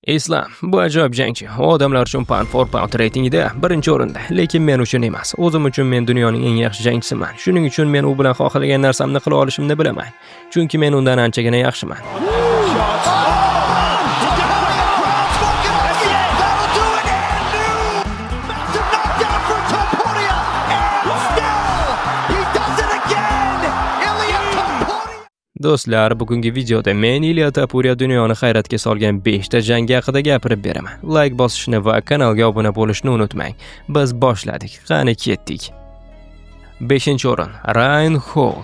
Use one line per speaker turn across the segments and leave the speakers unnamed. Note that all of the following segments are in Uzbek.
Islam bu ajoyib jangchi. U odamlar uchun pound for pound reytingida birinchi o'rinda, lekin men uchun emas. O'zim uchun men dunyoning eng yaxshi jangchisiman. Shuning uchun men u bilan xohlagan narsamni qila olishimni bilaman. Chunki men undan anchagina yaxshiman.
That'll do it, and new massive knockdown for Topuria, and still he does it again. Ilia Topuria.
Do'stlar, bugungi videoda men Ilia Topuria dunyoni hayratga solgan 5 ta jangi haqida gapirib beraman. Like bosishni va kanalga obuna bo'lishni unutmang. Biz boshladik. Qani ketdik. 5-o'rin Ryan Hall.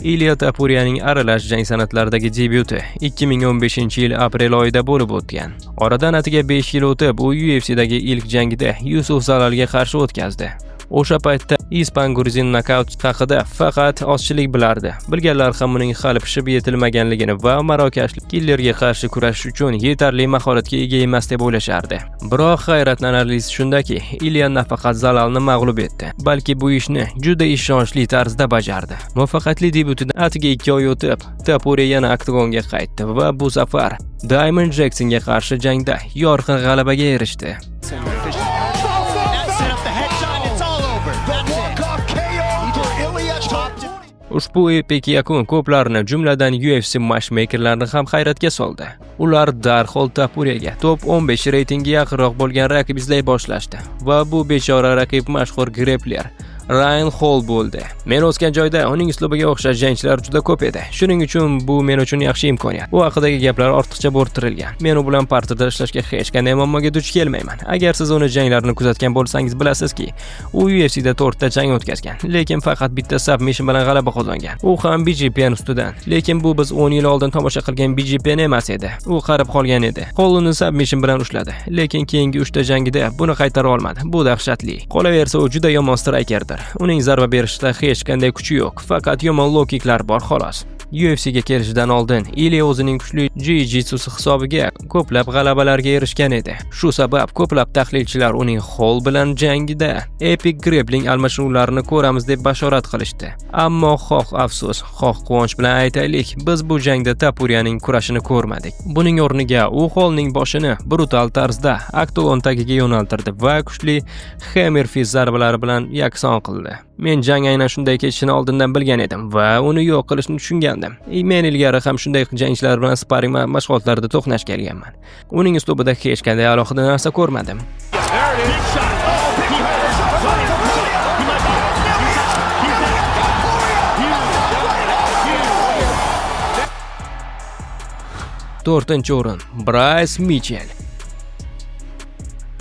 Ilia Topuriyaning aralash jang san'atlaridagi debyuti 2015-yil aprel oyida bo'lib o'tgan. Oradan atiga 5 yil o'tib, u UFCdagi ilk jangida Yusuf Zalalga qarshi o'tkazdi. O'sha paytda ispan gruzin nokaut haqida faqat ozchilik bilardi. Bilganlar ham uning hali pishib yetilmaganligini va marokashlik killerga qarshi kurashish uchun yetarli mahoratga ega emas deb o'ylashardi. Biroq hayratlanarlisi shundaki, Ilya nafaqat Zalalni mag'lub etdi, balki bu ishni juda ishonchli tarzda bajardi. Muvaffaqiyatli debyutidan atiga 2 oy o'tib, Topuria yana oktagonga qaytdi va bu safar Diamond Jacksonga qarshi jangda yorqin g'alabaga erishdi.
That set up the headshot. It's all over. The walk-off KO for Ilia Topuria.
Ushbu epik yakun ko'plarni, jumladan UFC matchmakerlarini ham hayratga soldi. Ular darhol Topuriyaga top 15 reytingi yaqinroq bo'lgan raqib izlay boshlashdi va bu bechora raqib mashhur grepler Ryan Hall bo'ldi. Men o'sgan joyda uning uslubiga o'xshash jangchilar juda ko'p edi. Shuning uchun bu men uchun yaxshi imkoniyat. U haqidagi gaplar ortiqcha bo'rttirilgan. Men u bilan parterda ishlashga hech qanday muammoga duch kelmayman. Agar siz uni janglarini kuzatgan bo'lsangiz, bilasizki, u UFCda to'rtta jang o'tkazgan, lekin faqat bitta submission bilan g'alaba qozongan. U ham BJ Penn ustidan. Lekin bu biz 10 yil oldin tomosha qilgan BJ Penn emas edi. U qarib qolgan edi. Hall uni submission bilan ushladi, lekin keyingi uchta jangida buni qaytara olmadi. Bu dahshatli. Qolaversa, u juda yomon strikerdir. Uning zarba berishda hech qanday kuchi yo'q, faqat yomon low kicklar bor, xolos. UFCga kelishidan oldin Ilya o'zining kuchli jiu-jitsusi hisobiga ko'plab g'alabalarga erishgan edi. Shu sabab ko'plab tahlilchilar uning Hall bilan jangida epic grappling almashinuvlarini ko'ramiz deb bashorat qilishdi. Ammo xoh afsus, xoh quvonch bilan aytaylik, biz bu jangda Topuriyaning kurashini ko'rmadik. Buning o'rniga u Hallning boshini brutal tarzda oktagon tagiga yo'naltirdi va kuchli hammer fist zarbalari bilan yakson qildi. Men jang aynan shunday kechishini oldindan bilgan edim va uni yo'q qilishni tushungandim. Men ilgari ham shunday jangchilar bilan sparring mashg'ulotlarida to'qnash kelganman. Uning uslubida hech qanday alohida narsa ko'rmadim.
Big shot. Oh, big shot. He might be out. He's out. He's out.
To'rtinchi o'rin Brays Mitchell.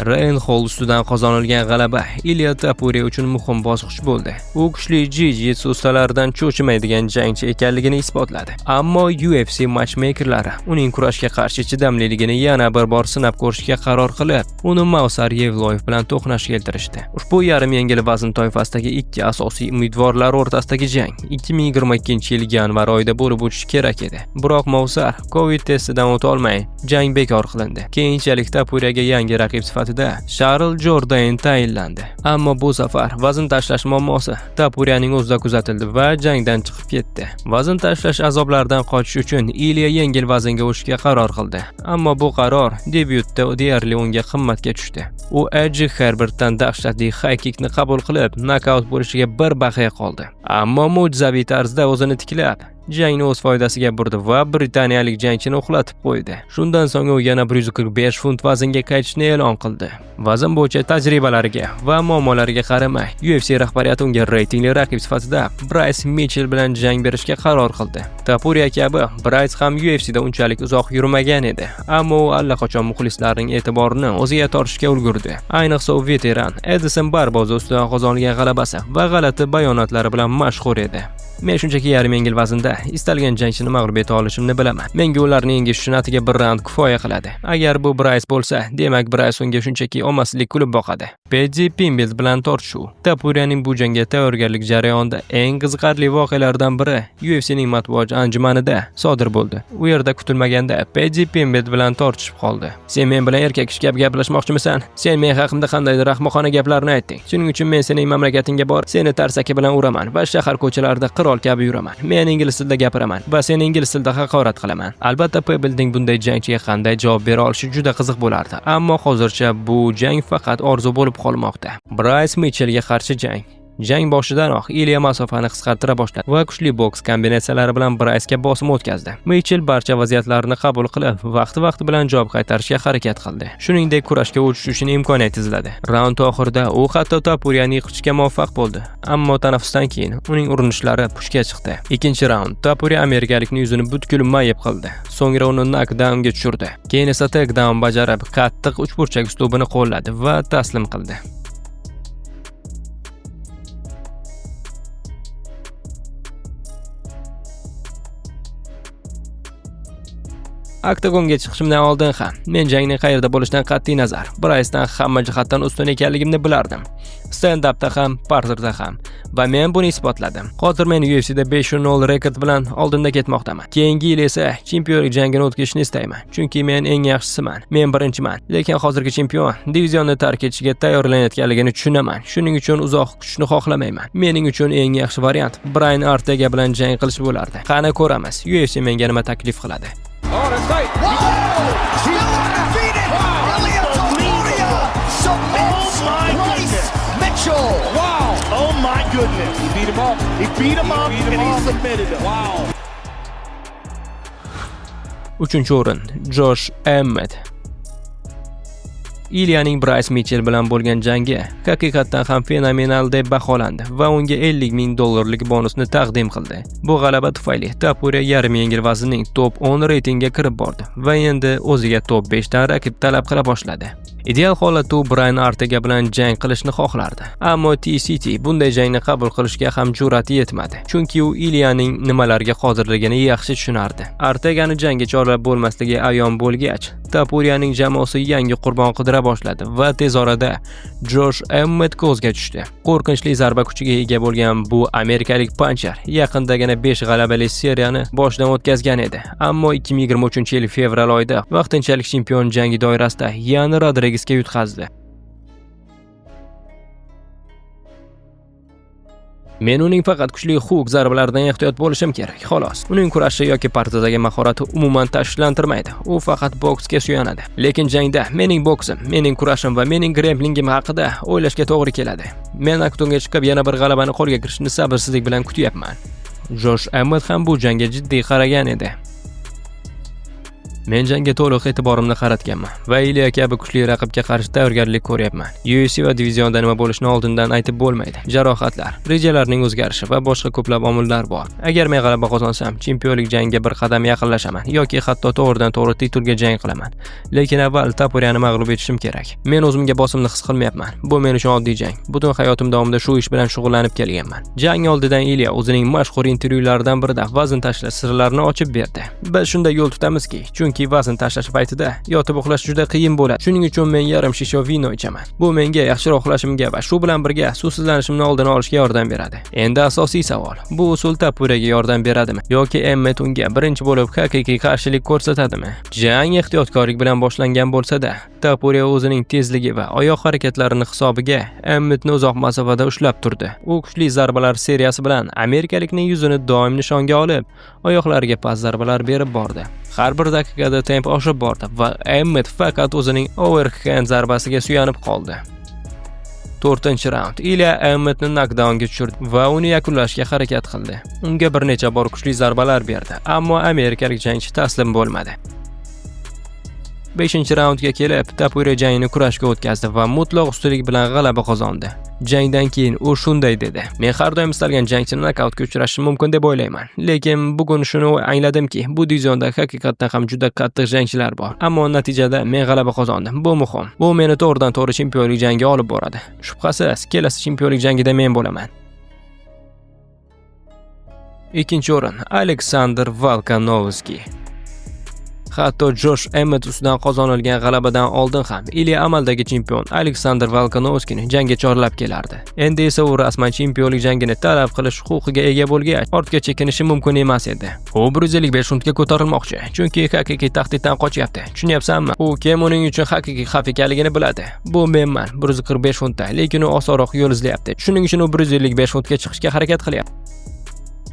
Ryan Hall ustidan qozonilgan g'alaba Ilya Topuria uchun muhim bosqich bo'ldi. U kuchli jiu-jitsu ustalaridan cho'chimaydigan jangchi ekanligini isbotladi. Ammo UFC matchmakerlari uning kurashga qarshi chidamliligini yana bir bor sinab ko'rishga qaror qilib, uni Movsar Yevloyev bilan to'qnash keltirishdi. Ushbu yarim yengil vazn toifasidagi ikki asosiy umidvorlar o'rtasidagi jang 2022-yil yanvar oyida bo'lib o'tishi kerak edi. Biroq Movsar Covid testidan o'ta olmay, jang bekor qilindi. Keyinchalik Topuriyaga yangi raqib sifatida Charles Jordain tayinlandi. Ammo bu safar vazn tashlash muammosi Topuriyaning o'zida kuzatildi va jangdan chiqib ketdi. Vazn tashlash azoblaridan qochish uchun Ilya yengil vaznga o'tishga qaror qildi. Ammo bu qaror debyutda deyarli unga qimmatga tushdi. U Edji Herbertdan dahshatli high kickni qabul qilib, nokaut bo'lishiga bir bahya qoldi. Ammo mo'jizaviy tarzda o'zini tiklab, jangni o'z foydasiga burdi va britaniyalik jangchini uxlatib qo'ydi. Shundan so'ng u yana 145 funt vaznga qaytishni e'lon qildi. Vazn bo'yicha tajribalariga va muammolariga qaramay, UFC rahbariyati unga reytingli raqib sifatida Brays Mitchell bilan jang berishga qaror qildi. Topuria kabi Brays ham UFCda unchalik uzoq yurmagan edi, ammo u allaqachon muxlislarning e'tiborini o'ziga tortishga ulgurdi. Ayniqsa u veteran Edison Barboza ustidan qozongan g'alabasi va g'alati bayonotlari bilan mashhur edi. Men shunchaki yarim yengil vaznda istalgan jangchini mag'lub eta olishimni bilaman. Menga ularni yengish uchun atiga bir raund kifoya qiladi. Agar bu Brays bo'lsa, demak, Brays unga shunchaki omadsizlik kulib boqadi. Peddi Pimblett bilan tortishuv. Topuriyaning bu jangga tayyorgarlik jarayonida eng qiziqarli voqealardan biri UFCning matbuot anjumanida sodir bo'ldi. U yerda kutilmaganda Peddi Pimblett bilan tortishib qoldi. "Sen men bilan erkak kishi kabi gaplashmoqchimisan? Sen men haqimda qandaydir ahmoqona gaplarni aytding. Shuning uchun men sening mamlakatingga borib, seni tarsaki bilan uraman va shahar ko'chalarida Qirol kabi yuraman. Men ingliz tilida gapiraman va seni ingliz tilida haqorat qilaman. Albatta, Pebblning bunday jangchiga qanday javob bera olishi juda qiziq bo'lardi. Ammo hozircha bu jang faqat orzu bo'lib qolmoqda. Brays Mitchellga qarshi jang. Jang boshidanoq Ilya masofani qisqartira boshladi va kuchli boks kombinatsiyalari bilan Braysga bosim o'tkazdi. Mitchell barcha vaziyatlarni qabul qilib, vaqti-vaqti bilan javob qaytarishga harakat qildi. Shuningdek, kurashga o'tish uchun imkoniyat izladi. Raund oxirida u hatto Tapuriyani yiqitishga muvaffaq bo'ldi, ammo tanaffusdan keyin uning urinishlari puchga chiqdi. Ikkinchi raund Tapuriya amerikalikning yuzini butkul mayib qildi. So'ngra uni nokdaunga tushirdi. Keyin esa takedown bajarib, qattiq uchburchak uslubini qo'lladi va taslim qildi. Oktagonga chiqishimdan oldin ham men jangning qayerda bo'lishidan qat'iy nazar Braysdan hamma jihatdan ustun ekanligimni bilardim. Stand-upda ham, parterda ham, va men buni isbotladim. Hozir men UFCda 5-0 rekord bilan oldinda ketmoqdaman. Keyingi yil esa chempionlik jangini o'tkazishni istayman, chunki men eng yaxshisiman. Men birinchiman. Lekin hozirgi chempion divizionni tark etishga tayyorlanayotganligini tushunaman. Shuning uchun uzoq kutishni xohlamayman. Mening uchun eng yaxshi variant Brayan Ortega bilan jang qilish bo'lardi. Qani ko'ramiz, UFC menga nima taklif qiladi.
Oh, that's right.
Whoa! Still undefeated!
Wow.
Ilia Topuria submits
Oh my
Bryce
goodness.
Mitchell.
Wow. Oh my goodness. He beat him up. He beat him up
beat him
and he
up.
submitted him.
Wow.
Uchinchi o'rin Josh Emmett. Ilyaning Brays Mitchell bilan bo'lgan jangi haqiqatdan ham fenomenal deb baholandi va unga 50 ming dollarlik bonusni taqdim qildi. Bu g'alaba tufayli Tapuriya yarim yengil vaznning top 10 reytingga kirib bordi va endi o'ziga top 5 dan raqib talab qila boshladi. Ideal holatda u Brayan Ortega bilan jang qilishni xohlardi. Ammo TCT bunday jangni qabul qilishga ham jur'ati yetmadi, chunki u Ilyaning nimalarga qodirligini yaxshi tushunardi. Ortegani jangga chorlab bo'lmasligi ayon bo'lgach, Tapuriyaning jamoasi yangi qurbon qidira boshladi va tez orada Josh Emmett ko'zga tushdi. Qo'rqinchli zarba kuchiga ega bo'lgan bu amerikalik pancher yaqindagina 5 g'alabali seriyani boshdan o'tkazgan edi. Ammo 2023-yil fevral oyida vaqtinchalik chempion jangi doirasida Yan Rodriguezga yutqazdi. Men uning faqat kuchli hook zarbalaridan ehtiyot bo'lishim kerak, xolos. Uning kurashi yoki partidagi mahorati umuman tashvishlantirmaydi. U faqat boksga suyanadi. Lekin jangda mening boksim, mening kurashim va mening gremplingim haqida o'ylashga to'g'ri keladi. Men oktagonga chiqib yana bir g'alabani qo'lga kiritishni sabrsizlik bilan kutyapman. Josh Emmett ham bu jangga jiddiy qaragan edi. Men jangga to'liq e'tiborimni qaratganman va Ilya kabi kuchli raqibga qarshi tayyorgarlik ko'ryapman. UFC va divizionda nima bo'lishini oldindan aytib bo'lmaydi. Jarohatlar, rejalarning o'zgarishi va boshqa ko'plab omillar bor. Agar men g'alaba qozonsam, chempionlik jangiga bir qadam yaqinlashaman yoki hatto to'g'ridan-to'g'ri titulga jang qilaman. Lekin avval Tapuriyani mag'lub etishim kerak. Men o'zimga bosimni his qilmayapman. Bu men uchun oddiy jang. Butun hayotim davomida shu ish bilan shug'ullanib kelganman. Jang oldidan Ilya o'zining mashhur intervyularidan birida vazn tashlash sirlarini ochib berdi. Biz shunday yo'l tutamizki, chunki vazn tashlash paytida yotib uxlash juda qiyin bo'ladi. Shuning uchun men yarim shisha vino ichaman. Bu menga yaxshiroq uxlashimga va shu bilan birga suvsizlanishimni oldini olishga yordam beradi. Endi asosiy savol: bu usul Tapuriyaga yordam beradimi yoki Emmet unga birinchi bo'lib haqiqiy qarshilik ko'rsatadimi? Jang ehtiyotkorlik bilan boshlangan bo'lsa-da, Tapuriya o'zining tezligi va oyoq harakatlarini hisobiga Emmetni uzoq masofada ushlab turdi. U kuchli zarbalar seriyasi bilan amerikalikning yuzini doim nishonga olib, oyoqlariga past zarbalar berib bordi. Har bir daqiqada temp oshib bordi va Emmet faqat o'zining overhand zarbasiga suyanib qoldi. 4-raund Ilya Emmetni nokdaunga tushirdi va uni yakunlashga harakat qildi. Unga bir necha bor kuchli zarbalar berdi, ammo amerikalik jangchi taslim bo'lmadi. 5-raundga kelib, Tapuriya jangni kurashga o'tkazdi va mutlaq ustunlik bilan g'alaba qozondi. Jangdan keyin u shunday dedi: "Men har doim istalgan jangchini nokautga uchrashim mumkin deb o'ylayman. Lekin bugun shuni angladimki, bu divizionda haqiqatdan ham juda qattiq jangchilar bor. Ammo natijada men g'alaba qozondim. Bu muhim. Bu meni to'g'ridan-to'g'ri chempionlik jangiga olib boradi. Shubhasiz, kelasi chempionlik jangida men bo'laman." 2-o'rin Aleksandr Volkanovski. Hatto Josh Emmett ustidan qozonilgan g'alabadan oldin ham Ilya amaldagi chempion Aleksandr Volkanovskini jangga chorlab kelardi. Endi esa u rasman chempionlik jangini talab qilish huquqiga ega bo'lgach, ortga chekinishi mumkin emas edi. U 155 funtga ko'tarilmoqchi, chunki haqiqiy tahdiddan qochyapti. Tushunyapsanmi? U kim uning uchun haqiqiy xavf ekanligini biladi. Bu menman, 145 funtda, lekin u osonroq yo'l izlayapti. Shuning uchun u 155 funtga chiqishga harakat qilyapti.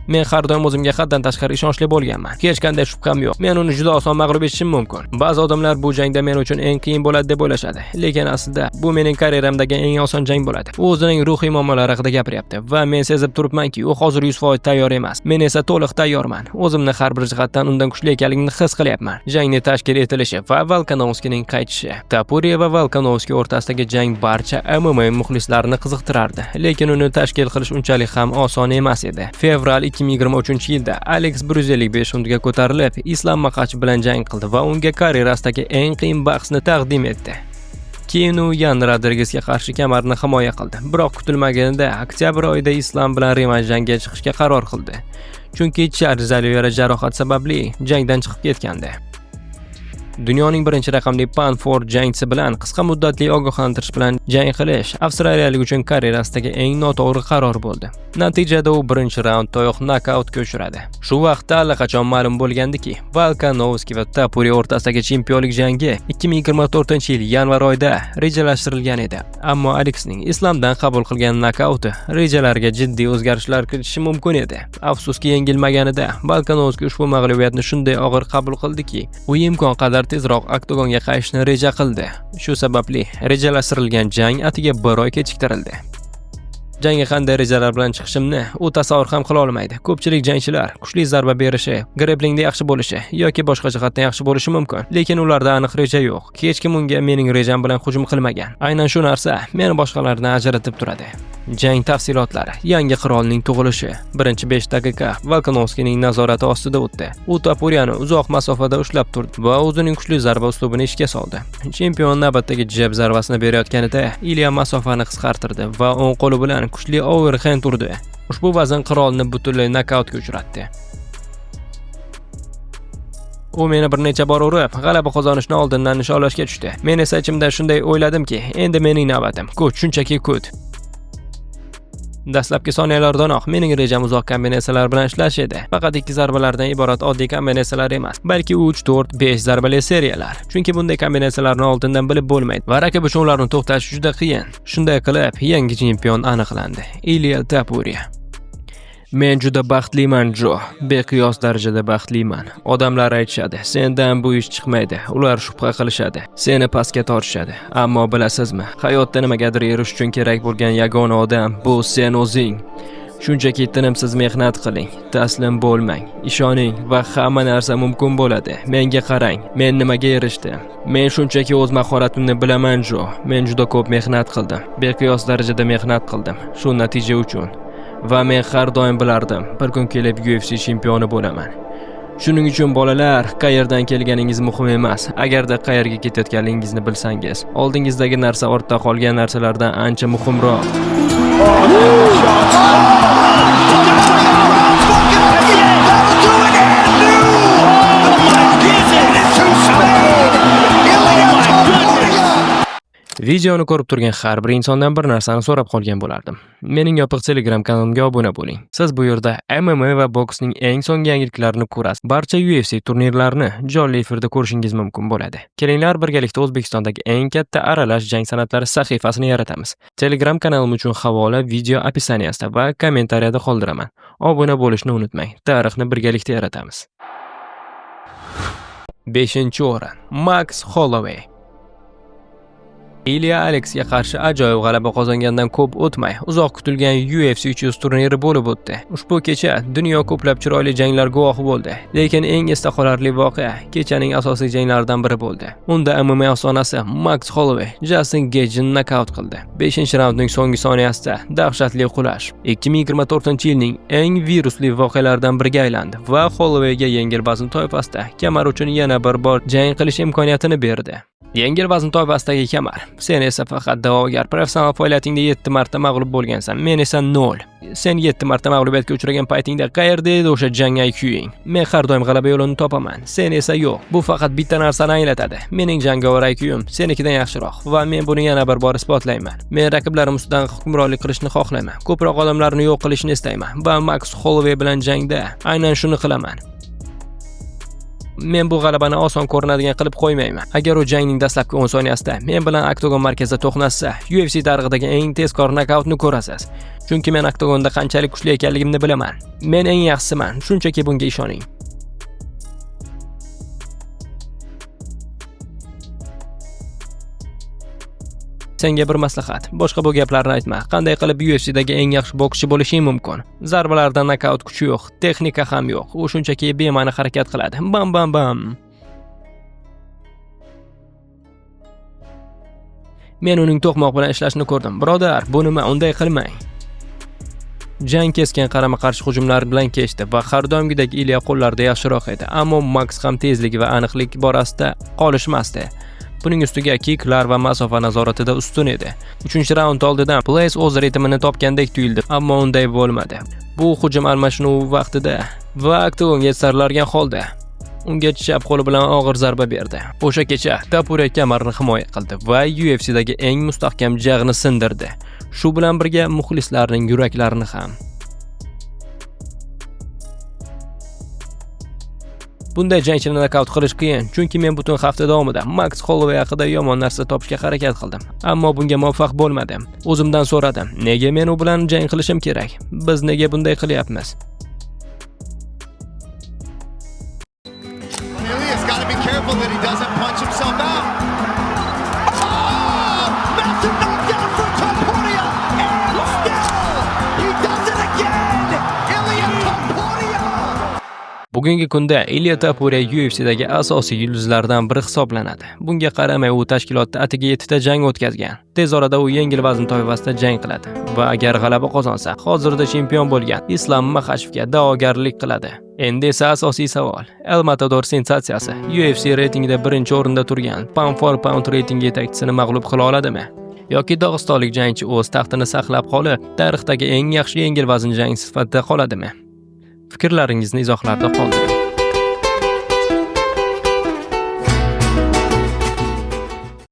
Men har doim o'zimga haddan tashqari ishonchli bo'lganman. Hech qanday shubham yo'q. Men uni juda oson mag'lub etishim mumkin. Ba'zi odamlar bu jangda men uchun eng qiyin bo'ladi deb o'ylashadi. Lekin aslida bu mening karyeramdagi eng oson jang bo'ladi. U o'zining ruhiy muammolari haqida gapiryapti va men sezib turibmanki, u hozir 100% tayyor emas. Men esa to'liq tayyorman. O'zimni har bir jihatdan undan kuchli ekanligimni his qilyapman. Jangni tashkil etilishi va Volkanovskining qaytishi. Tapuriya va Volkanovski o'rtasidagi jang barcha MMA muxlislarini qiziqtirardi, lekin uni tashkil qilish unchalik ham oson emas edi. Fevral 2023-yilda Alex 155 funtga ko'tarilib, Islam Maxachev bilan jang qildi va unga karyerasidagi eng qiyin bahsni taqdim etdi. Keyin u Yan Rodrigesga qarshi kamarni himoya qildi. Biroq kutilmaganda oktyabr oyida Islam bilan revansh jangga chiqishga qaror qildi. Chunki Charles Olivera jarohat sababli jangdan chiqib ketgandi. Dunyoning birinchi raqamli pound-for jangchisi bilan qisqa muddatli ogohlantirish bilan jang qilish avstraliyalik uchun karyerasidagi eng noto'g'ri qaror bo'ldi. Natijada u birinchi raunddayoq nokautga uchradi. Shu vaqtda allaqachon ma'lum bo'lgandiki, Volkanovski va Tapuriya o'rtasidagi chempionlik jangi 2024-yil yanvar oyida rejalashtirilgan edi. Ammo Alexning Islamdan qabul qilgan nokauti rejalarga jiddiy o'zgarishlar kiritishi mumkin edi. Afsuski, yengilmaganida Volkanovski ushbu mag'lubiyatni shunday og'ir qabul qildiki, u imkon qadar tezroq oktagonga qaytishni reja qildi. Shu sababli rejalashtirilgan jang atigi bir oy kechiktirildi. Jangga qanday rejalar bilan chiqishimni u tasavvur ham qila olmaydi. Ko'pchilik jangchilar kuchli zarba berishi, greplingda yaxshi bo'lishi yoki boshqa jihatdan yaxshi bo'lishi mumkin, lekin ularda aniq reja yo'q. Hech kim unga mening rejam bilan hujum qilmagan. Aynan shu narsa meni boshqalardan ajratib turadi. Jang tafsilotlari. Yangi qirolning tug'ilishi. Birinchi 5 daqiqa Volkanovskining nazorati ostida o'tdi. U Tapuriyani uzoq masofada ushlab turdi va o'zining kuchli zarba uslubini ishga soldi. Chempion navbatdagi jeb zarbasini berayotganida Ilya masofani qisqartirdi va o'ng qo'li bilan kuchli overhand urdi. Ushbu vazn qirolni butunlay nokautga uchratdi. U meni bir necha bor urib, g'alaba qozonishni oldindan nishonlashga tushdi. Men esa ichimda shunday o'yladimki, endi mening navbatim. Kut, shunchaki kut. Dastlabki soniyalardanoq mening rejam uzoq kombinatsiyalar bilan ishlash edi. Faqat ikki zarbalardan iborat oddiy kombinatsiyalar emas, balki 3, 4, 5 zarbali seriyalar. Chunki bunday kombinatsiyalarni oldindan bilib bo'lmaydi va raqib uchun ularni to'xtatish juda qiyin. Shunday qilib, yangi chempion aniqlandi. Ilya Tapuriya. Men juda baxtliman, Jo. Beqiyos darajada baxtliman. Odamlar aytishadi, sendan bu ish chiqmaydi. Ular shubha qilishadi, seni pastga tortishadi. Ammo bilasizmi, hayotda nimagadir erishish uchun kerak bo'lgan yagona odam bu sen o'zing. Shunchaki tinimsiz mehnat qiling, taslim bo'lmang, ishoning va hamma narsa mumkin bo'ladi. Menga qarang, men nimaga erishdim? Men shunchaki o'z mahoratimni bilaman, Jo. Men juda ko'p mehnat qildim. Beqiyos darajada mehnat qildim shu natija uchun. Va men har doim bilardim, bir kun kelib UFC chempioni bo'laman. Shuning uchun bolalar, qayerdan kelganingiz muhim emas. Agarda qayerga ketayotganingizni bilsangiz, oldingizdagi narsa ortda qolgan narsalardan ancha muhimroq.
That'll do it, and new! The to Spain! Ilia Topuria!
Videoni ko'rib turgan har bir insondan bir narsani so'rab qolgan bo'lardim. Mening yopiq Telegram kanalimga obuna bo'ling. Siz bu yerda MMA va boksning eng so'nggi yangiliklarini ko'rasiz. Barcha UFC turnirlarini jonli efirda ko'rishingiz mumkin bo'ladi. Kelinglar, birgalikda O'zbekistondagi eng katta aralash jang san'atlari sahifasini yaratamiz. Telegram kanalim uchun havola video описание sida va kommentariyada qoldiraman. Obuna bo'lishni unutmang. Tarixni birgalikda yaratamiz. 5-o'rin. Max Holloway. Ilya Alexga qarshi ajoyib g'alaba qozongandan ko'p o'tmay, uzoq kutilgan UFC 300 turniri bo'lib o'tdi. Ushbu kecha dunyo ko'plab chiroyli janglar guvohi bo'ldi. Lekin eng esda qolarli voqea kechaning asosiy janglaridan biri bo'ldi. Unda MMA afsonasi Max Holloway Justin Gageni nokaut qildi. 5-raundning so'nggi soniyasida dahshatli qulash 2024-yilning eng virusli voqealaridan biriga aylandi va Hollowayga yengil vazn toifasida kamar uchun yana bir bor jang qilish imkoniyatini berdi. Yengil vazn toifasidagi kamar. Sen esa faqat da'vogar. Professional faoliyatingda 7 marta mag'lub bo'lgansan. Men esa 0. Sen 7 marta mag'lubiyatga uchragan paytingda qayerda edi o'sha jang IQing? Men har doim g'alaba yo'lini topaman. Sen esa yo'q. Bu faqat bitta narsani anglatadi. Mening jangovar IQim senikidan yaxshiroq va men buni yana bir bor isbotlayman. Men raqiblarim ustidan hukmronlik qilishni xohlayman. Ko'proq odamlarni yo'q qilishni istayman va Max Holloway bilan jangda aynan shuni qilaman. Men bu g'alabani oson ko'rinadigan qilib qo'ymayman. Agar u jangning dastlabki 10 soniyasida men bilan oktagon markazida to'qnashsa, UFC tarixidagi eng tezkor nokautni ko'rasiz. Chunki men oktagonda qanchalik kuchli ekanligimni bilaman. Men eng yaxshisiman, shunchaki bunga ishoning. Senga bir maslahat. Boshqa bu gaplarni aytma. Qanday qilib UFCdagi eng yaxshi bokschi bo'lishing mumkin? Zarbalarda nokaut kuchi yo'q, texnika ham yo'q. U shunchaki bema'ni harakat qiladi. Bam bam bam. Men uning to'qmoq bilan ishlashini ko'rdim. Birodar, bu nima? Unday qilmang. Jang keskin qarama-qarshi hujumlar bilan kechdi va har doimgidek Ilya qo'llarda yaxshiroq edi, ammo Max ham tezligi va aniqlik borasida qolishmasdi. Buning ustiga kiklar va masofa nazoratida ustun edi. 3-raund oldidan Place o'z ritmini topgandek tuyuldi, ammo unday bo'lmadi. Bu hujum almashinuvi vaqtida va oktagonga sarlargan holda unga chap qo'li bilan og'ir zarba berdi. O'sha kecha Topuria kamarni himoya qildi va UFCdagi eng mustahkam jag'ni sindirdi. Shu bilan birga muxlislarning yuraklarini ham. Bunday jangchini nokaut qilish qiyin, chunki men butun hafta davomida Max Holloway haqida yomon narsa topishga harakat qildim, ammo bunga muvaffaq bo'lmadim. O'zimdan so'radim, nega men u bilan jang qilishim kerak? Biz nega bunday qilyapmiz?
Ilya's got to be careful that he doesn't punch himself out. Oh! Massive knockdown for Topuria! And still, he does it again! Ilia Topuria!
Bugungi kunda Ilya Topuria UFCdagi asosiy yulduzlardan biri hisoblanadi. Bunga qaramay u tashkilotda atigi 7 ta jang o'tkazgan. Tez orada u yengil vazn toifasida jang qiladi va agar g'alaba qozonsa, hozirda chempion bo'lgan Islam Maxachevga da'vogarlik qiladi. Endi esa asosiy savol. El Matador sensatsiyasi UFC reytingida birinchi o'rinda turgan pound for pound reyting yetakchisini mag'lub qila oladimi? Yoki dog'istonlik jangchi o'z taxtini saqlab qolib, tarixdagi eng yaxshi yengil vazn jangchisi sifatida qoladimi? Fikrlaringizni izohlarda qoldiring.